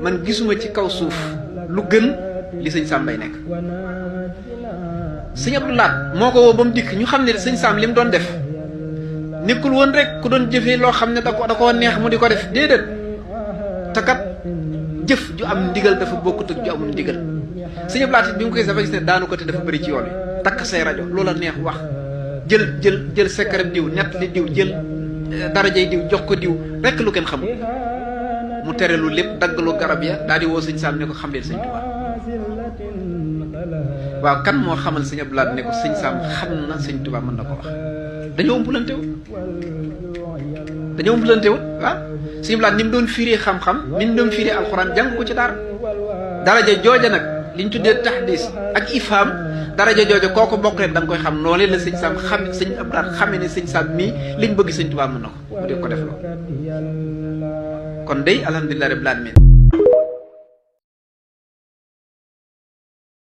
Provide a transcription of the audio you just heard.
man gisuma ci kaw suuf lu gën li sëñ Sam Mbaye nekk. sëñ Abdou Lahad moo ko woo ba mu dikk ñu xam ne sëñ Sam li mu doon def nekkul woon rek ku doon jëfee loo xam ne da ko neex mu di ko def déedéet te kat jëf ju am ndigal dafa bokkut ak ju amul ndigal. sëñ Abdou Lahad bi mu koy dafa gis ne daanu ko te dafa bëri ci yoon wi takk say rajo loola neex wax jël sekkarab diw nett li diw jël darajay diw jox ko diw rekk lu kenn xamul mu tere lu lépp daggalu garab ya daal di woo sëñ Sam ne ko xam leen sëñ Tuubaa. waaw kan moo xamal sëñ Abdou Lahad ne ko sëñ Sam xam na sëñ Tuubaa mën na ko wax dañoo umpulante wut waaw sëñ Abdou Lahad ni mu doon firee xam-xam ni mu doon firee alxuraan jàng ko ci daraja jooja nag liñ tuddee taxdis ak ifham daraja jooja koo ko bokk rek da nga koy xam noonu la sëñ Sam xam sëñ Abdou Lahad xamee ne sëñ Sam mii liñ bëgg sëñ Tuubaa mën na ko mu dee ko def loolu kon day alhamdulilah rabbil alamin